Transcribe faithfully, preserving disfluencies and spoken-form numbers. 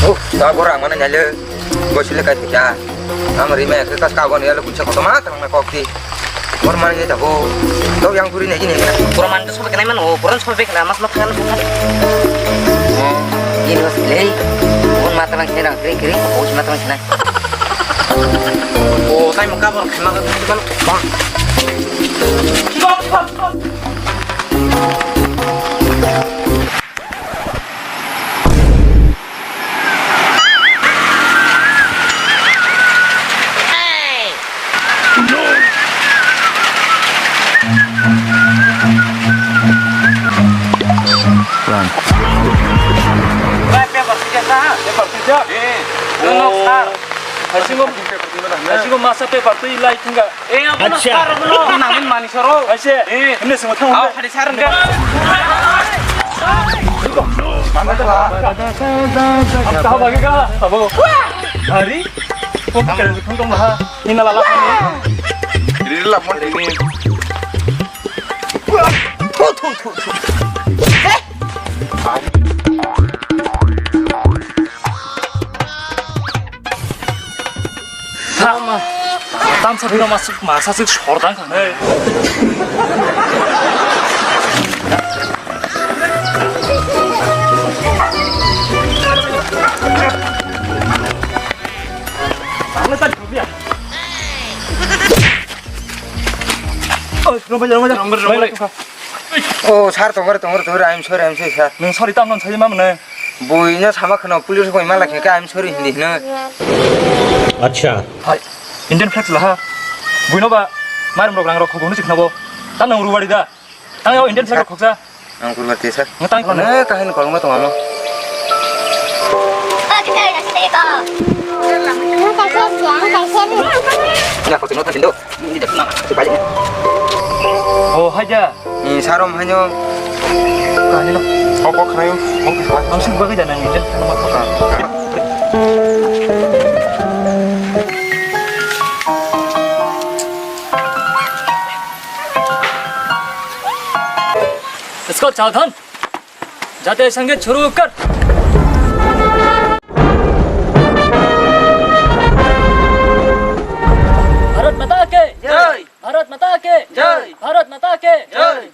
Oh, ta gora mana nyale. Bosile kai thika. Amari me ke kas ka gon yalo kucha kotoma tang na kokti. Mor mar ye tabo. To yang puri nei nei. Pura man to sobe kenai man o, pura sobe kenai mas ma thangan thangan. Ini mas lei. Pun mata lang kena, kering kering, pun mata lang kena. Oh, tai maka bor kena kan. Paper twijak na? Paper twijak? Eh. No, no, sir. Hasingo, hasingo masa paper twi lai thangka. Eh, abono sir, abono. Nangin mani soro. Aise. Eh. Himne simo thang. Aw, hari sir nge. Mama ta. Am ta bagi ka. Abo. Hari. Kok kare thang tong ha. Hina lala. Riri la mon. Thu, thu, thu, thu. Tama, tam sa pino mas, masa sik sordang kan. Ano tadi dia? Oh, romba, romba, romba, romba. Oh, sir, tongor, tongor, tongor, I'm sorry, I'm sorry, sir. Nung sorry tam non sai ma mane. Bui no sama khno police koi mala khe, I'm sorry hindi hino. Acha. Hai, Indian flag laha. Bui no ba, mar mrok rang rok khogo no sikna bo. Tan nang ruwari da. Tang yo Indian flag khoksa. Ang kurba te sir. Ngatang kono. Eh, kahin kolong ma tong amo. Ya, kau tengok tadi, Dok. Ini dah pernah. Coba aja. Oh, haja. Ni sarom hanyo. Kahin lo. Kok, kok, khayo. Kok, kok. Ang sih bagai jangan Indian. इसको सावधान, जाते संगे शुरू कर। भारत माता के जय। भारत माता के जय। भारत माता के जय।